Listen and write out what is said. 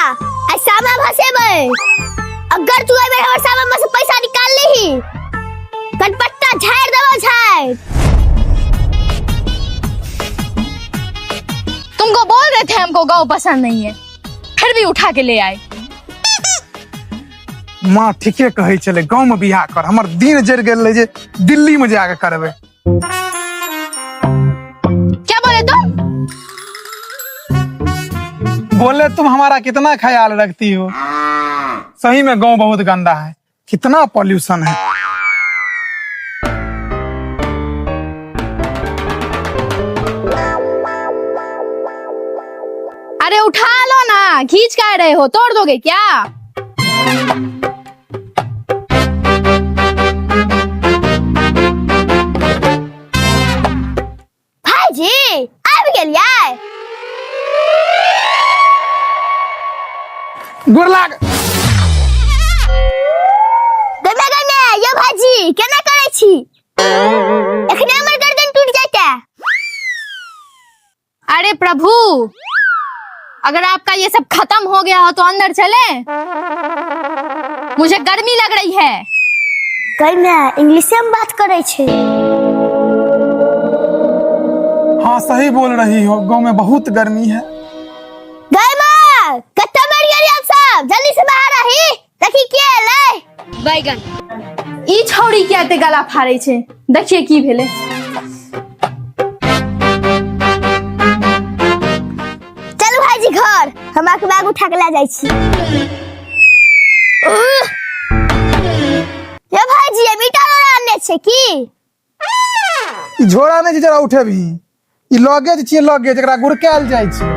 आ सामा भसेबै। अगर तू एहि बेर हमर सामा में से पैसा निकाल लीही, कनपट्टा झाड़ि देबो झाड़ि। तुमको बोल रहे थे हमको गाँव पसंद नहीं है, फिर भी उठा के ले आए। माँ ठीके कहै छलै, गाँव में बियाह कर। हमर दिन जरि गेल रहै जे दिल्ली में जाके करबै। क्या बोले तुम? बोले तुम हमारा कितना ख्याल रखती हो। सही में गांव बहुत गंदा है, कितना पॉल्यूशन है। अरे उठा लो ना, खींच का रहे हो, तोड़ दोगे क्या? भाईजी आबि गेलियै? गोर लाग। गमे गमे यो भाईजी, केना करै छी? एखने हमर गर्दन टूटि जाइते। अरे प्रभु, अगर आपका ये सब खत्म हो गया हो तो अंदर चले, मुझे गर्मी लग रही है। गमे इंग्लिशे में बात करै छै। हाँ, सही बोल रही हो, गांव में बहुत गर्मी है। गय माँ, कत्ते मर गेलियै हम सब? जल्दी से बाहर आही, देखी के एलै। बैगन ई छौड़ी किया एते गला फाड़ै छै? देखिए की भेलै। चलू भाईजी घर, हम अहाँके बैग उठा के लए जाइ छी। उह! यो भाईजी, ये मीठा लोड़ा आनने छै की? ई झोरा नहि छै जरा उठेबही, ई लगेज छियै, लगेज, एकरा गुड़कायल जाइ छै।